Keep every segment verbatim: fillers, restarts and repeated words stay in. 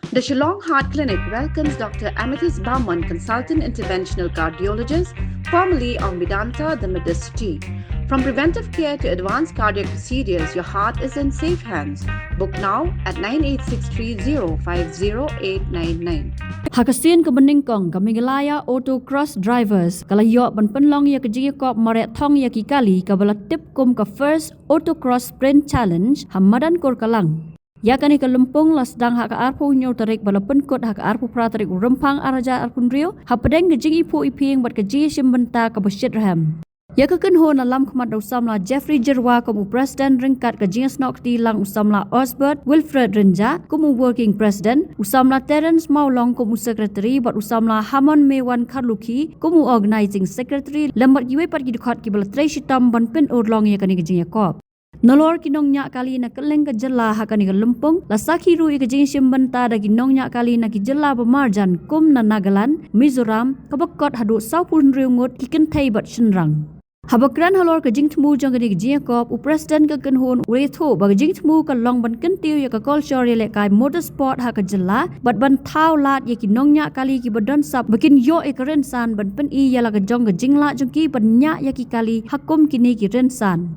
The Shillong Heart Clinic welcomes Doctor Amethyst Barman, Consultant Interventional Cardiologist, formerly of Medanta, the Medicity. From preventive care to advanced cardiac procedures, your heart is in safe hands. Book now at nine eight six three zero five zero eight nine nine. Ha ka sien kaba nyngkong ka Meghalaya Autocross Drivers ka la ïoh ban pynlong ïa ka jingïakop mareh thong ïa ki kali kaba la tip kum ka First Autocross Sprint Challenge ha madan Kurkalang. Ïa kane ka lympung la sdang ha ka arphew hynñiew tarik bad la pynkut ha ka arphew phra tarik u Rymphang arhajar arphew hynriew hapdeng ka jingïaphuh ïaphieng bad ka jingïashim bynta kaba shitrhem. Ïa ka kynhun la lam khmat da u samla Jeffrey Jyrwa kum u president ryngkat ka jingïasnoh kti lang u samla Osbert Wilfred Rynjah kum u working president, u samla Terence Mawlong kum u secretary bad u samla Hamon Mewan Kharlukhi kum u organizing secretary lem bad kiwei pat ki dkhot kiba la trei shitom ban pynurlong ïa kane ka jingïakop. Nalor ki nongñiah kali na kylleng ka jylla ha kane ka lympung la sakhi ruh ïa ka jingshim bynta da ki nongñiah kali na ki jylla ba marjan kum na Nagaland, Mizoram, kaba kot haduh sawphew hynriew ngut ki kynthei bad shynrang. Haba kren halor ka jingthmu jong kane ka jingïakop, u president ka kynhun u la ïathuh ba ka jingthmu ka long ban kyntiew ïa ka culture ïalehkai motorsport ha ka jylla bad ban thaw lad ïa ki nongñiah kali kiba don sap ba kin ïoh ïa ka rynsan ban pyni ïa la ka jong ka jinglah jong ki ban ñiah ïa ki kali ha kum kine ki rynsan.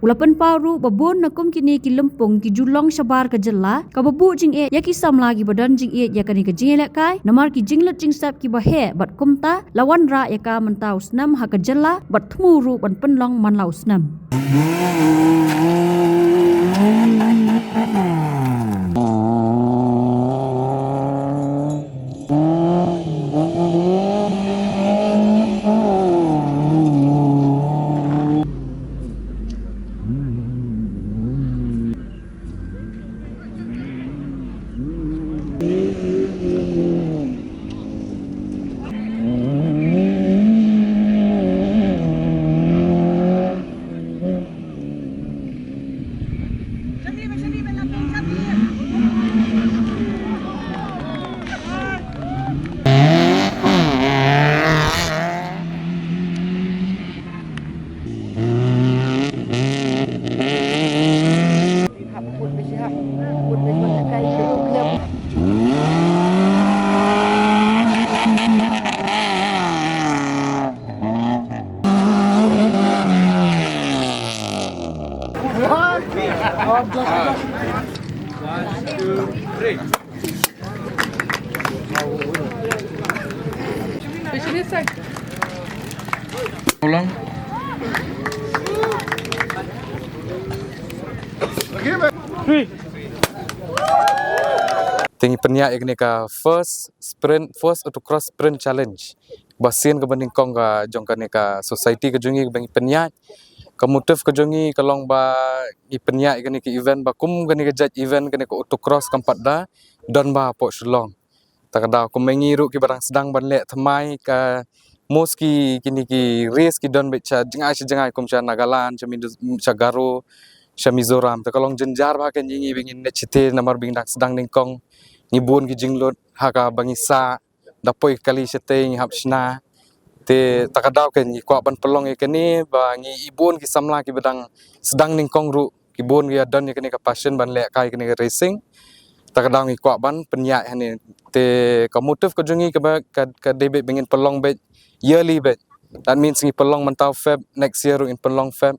U la pynpaw ruh ba bun na kum kine ki lympung ki ju long shabar ka jylla kaba buh jingeh ïa ki samla kiba don jingeh ïa kane ka jingïalehkai namar ki jinglut jingsep kiba heh bad kumta la wanrah ïa ka mynta u snem ha ka jylla bad thmu ruh ban pynlong man la u snem. Ulang. Te ngi pynïaid ïa kane ka first sprint, first autocross sprint challenge. Ba sien kaba nyngkong ka jong kane ka society ka jong ngi kaba ngi pynïaid. Ka motive ka jong ngi ka long ba ngi pynïaid ïa kane ka event ba kum kane ka jait event kane ka autocross kam pat da don ba hapoh Shillong. Ta ka daw kumba ngi ruh kiba dang sdang ban leh thymmai ka most ki kine ki race ki don beit sha jngai sha jngai kum sha Nagaland, sha Mizo-, sha Garo, sha Mizoram. Ta ka long jynjar ba ka ngi ngi ba ngin leh shite namar ba ngi dang sdang nyngkong. Ngi bun ki jinglut ha kaba ngi sah da poi kali shatei ngi hap shna. Te ta ka daw ka ngi kwah ban pynlong ïa kane ba ngi i bun ki samla kiba dang sdang nyngkong ruh ki bun ki don ïa kane ka passion ban leh kai kane ka racing. Ta ka daw ngi kwah ban pynïaid hangne. Te ka motive ka jong ngi kaba ka, ka dei beit ba ngin pynlong beit yearly beit. That means ngi pynlong mynta u Feb, next year ruh ngin pynlong Feb.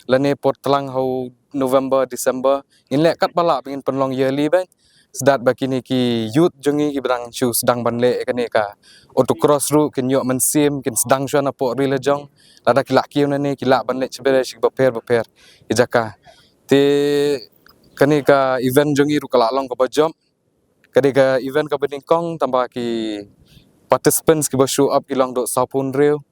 Lane por tlang ha u November, December. Ngin leh katba lah ba ngin pynlong yearly beit. Sdang ba kine ki youth jong ngi kiba dang shu sdang ban leh kane ka autocross ruh kin ïoh mynsiem, kin sdang shuwa napoh ri la jong. Lada ki lah kiew nangne ki lah ban leh shibun sha bapher bapher ki jaka. Te kane ka event jong ngi ruh ka la long kaba jop. Ka dei ka event kaba nyngkong tangba ki participants kiba show up ki long haduh sawphew hynriew.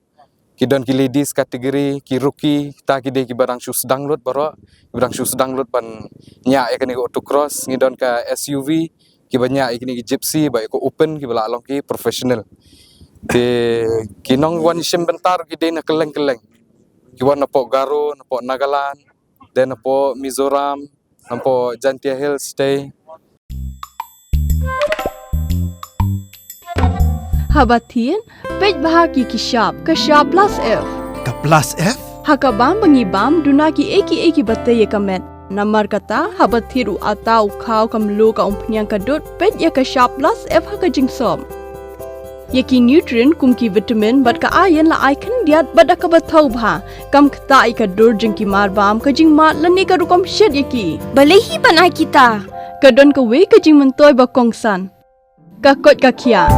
Ki don ki ladies category, ki rookie, kita ki dei kiba dang shu sdang lut baroh, kiba dang shu sdang lut ban ñiah ïa kane ka autocross, ngi don ka S U V, kiba ñiah ïa kine ki gypsy, bad ïa ka open kiba la long ki professional. Te ki nongwan shim bynta ruh ki dei na kylleng kylleng. Ki wan napoh Garo, napoh Nagaland, dei napoh Mizoram, napoh Jaintia Hills State. Haba thied, peit bha ki ki shap, ka shap plus F. Ka plus F? Ha ka bam ba ngi bam, duna kiei kiei kiba tei ïa ka met. Namar kata, haba thied u atta, u khaw, ka mluh, ka umphniang, ka dud, peit ïa ka Shap Plus F ha ka jingsop. Ïa ki nutrient kum ki vitamin bad ka iron la ai khyndiat bad da kaba thaw bha. Kam ktah ïa ka dur jong ki marbam, ka jingmad lane ka rukom shet ïa ki. Balei hi ban ai kita? Ka don kawei ka jingmyntoi ba kongsan. Ka koit ka khiah.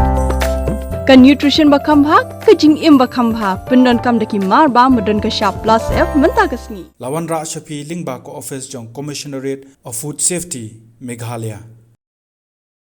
Ka nutrition ba kham bha, ka jingim ba kham bha. Pyndonkam da ki marbam ba don ka Shap Plus F mynta ka sngi. La wanrah sha phi lyngba ka office jong Commissionerate of Food Safety, Meghalaya.